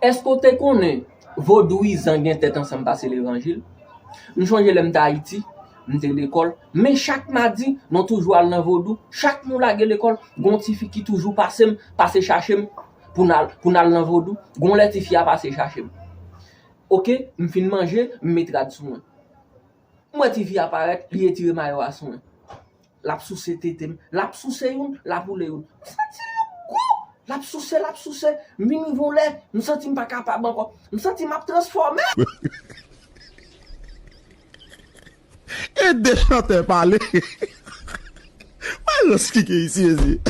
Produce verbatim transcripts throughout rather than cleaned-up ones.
Èske w te konnen vodouyizan gen tèt ansanm pase levanjil? M chonje lè m te Ayiti, m te lekòl, men chak madi, nou toujou al nan vodou, chak nou lage lekòl, gon tifi ki toujou pase m, pase chache m pou n al, pou n al nan vodou, gon lè tifi a pase chache m. Oke, m fin manje, m met rad sou mwen. M wè tifi a parèt, li etire mayo a sou mwen. L ap souse tete m, l ap souse youn, l ap woule youn. M santi l gwo, l ap souse, l ap souse. M vin rive yon lè, m santi m pa kapab ankò. M santi m ap transfòme. E de chantè pale. Mwen rans kike isi ezi.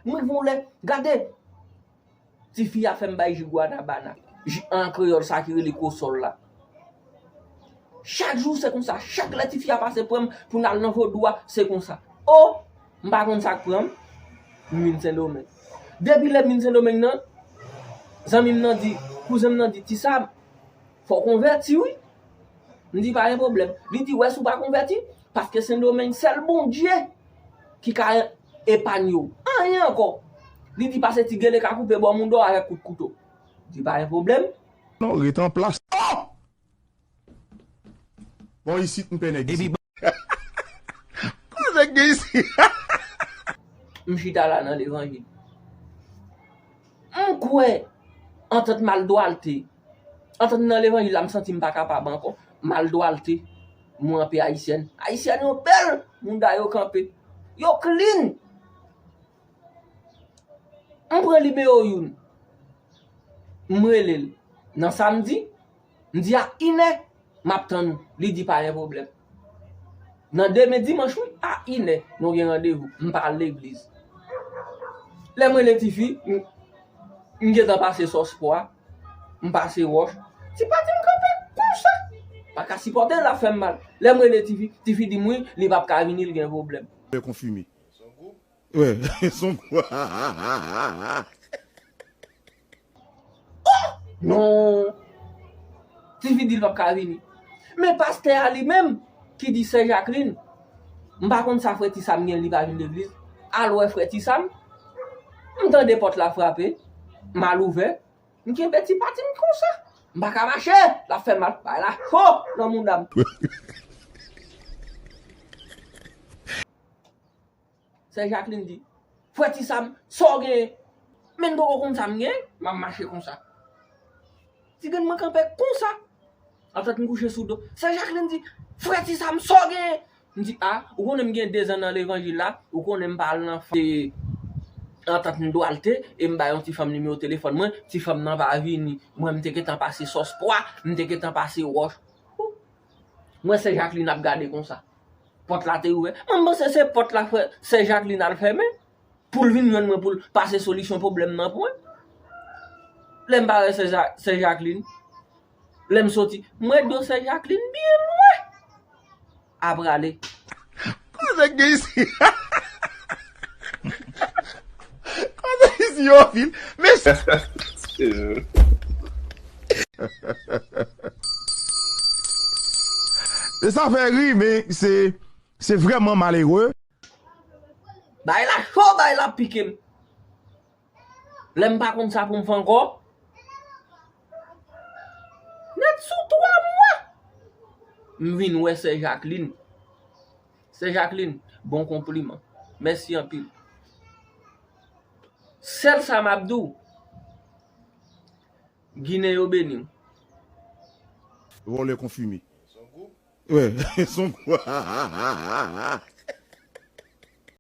M rive yon lè, gade, tifi a fè m bay ji gwanabana. Ji an kreyòl sa ki rele kosòl la. Chak jou se konsa. Chak lè tifi a pase pran m pou n al nan vodou a, se konsa. O, m pa konn sa k pran m, m vin Sendomeng. Depi lè m vin Sendomeng nan, zanmi m nan di, kouzen m nan di, Ti Sam, fò w konvèti wi. M di, pa gen pwoblèm. Li di, wè si w pa konvèti, paske Sendomeng sèl Bondye ki ka epanye w. Anyen ankò. Li di, pase ti gele ka koupe bò mouda w avèk kout kouto. M di, pa gen pwoblèm. Non, ret an plas. Oh! Bon, isit m pè nèg isit. Kote nèg gen isit? M chita la nan levanjil. M kwè antant m al dwalte. Antant m nan levanjil la, m santi m pa kapab ankò. M al dwalte. Mwen anpe ayisyèn. Ayisyèn yo bèl. Mouda yo kanpe. Yo clean. M pran nimewo youn. M rele l. Nan samdi, m di a inè, m ap tann ou. Li di pa gen pwoblèm. Nan demen dimanch wi, a inè, nou gen randevou. M pa al legliz. Lè m rele tifi, m, m gentan pase sòs pwa, m pase wòch. Ti pati m kanpe konsa. Pa ka sipòte l, l ap fè m mal. Lè m rele tifi, tifi di m wi, li p ap ka vini, l gen pwoblèm. Lè konfime. Wè, son gwo. Non. Tifi di l p ap ka vini. Men pastè a li menm ki di sè Jacqueline, m pa konn sa frè Ti Sam gen li pa vin legliz. Al wè frè Ti Sam. M tande pòt la frape. M al ouvè. M kenbe ti pati m konsa. M pa ka mache. L ap fè mal. Bagay la cho nan mouda m. Sè Jacqueline di, frè Ti Sam, sa w genyen? Men m poko konn sa m genyen, m ap mache konsa. Ti grenn mwen kanpe konsa. Antant m kouche sou do. Sè Jacqueline di, frè Ti Sam, sa w genyen? M di, a, ou konnen m gen dezan nan levanjil la, ou konnen m pa al nan fanm. Antant m dwalte, e m bay yon ti fanm nimewo telefòn mwen, ti fanm nan pa vini. Mwen, m te gentan pase sòs pwa, m te gentan pase wòch. M wè sè Jacqueline ap gade konsa. Pòt la te ouvè. Mwen, m panse se pòt la frè, sè Jacqueline al fèmen. Pou l vin jwenn mwen, pou l pase solisyon pwoblèm nan pou mwen. Lè m pa wè sè Ja-, sè Jacqueline. Lè m soti, m wè do sè Jacqueline byen lwen. A prale. Kote gen isi? Kote isi yo fil? Men e sa fè ri, men se, se vrèman malere. Bay la cho, bay la pike m. Lè m pa konn sa pou m fè ankò. Nèt sou twa mwa. M vin wè sè Jacqueline. Sè Jacqueline, bon konpliman. Mèsi anpil. Sèl sa m ap di w, Ginen yo beni w. Vòlè konfime. Wè, son gwo.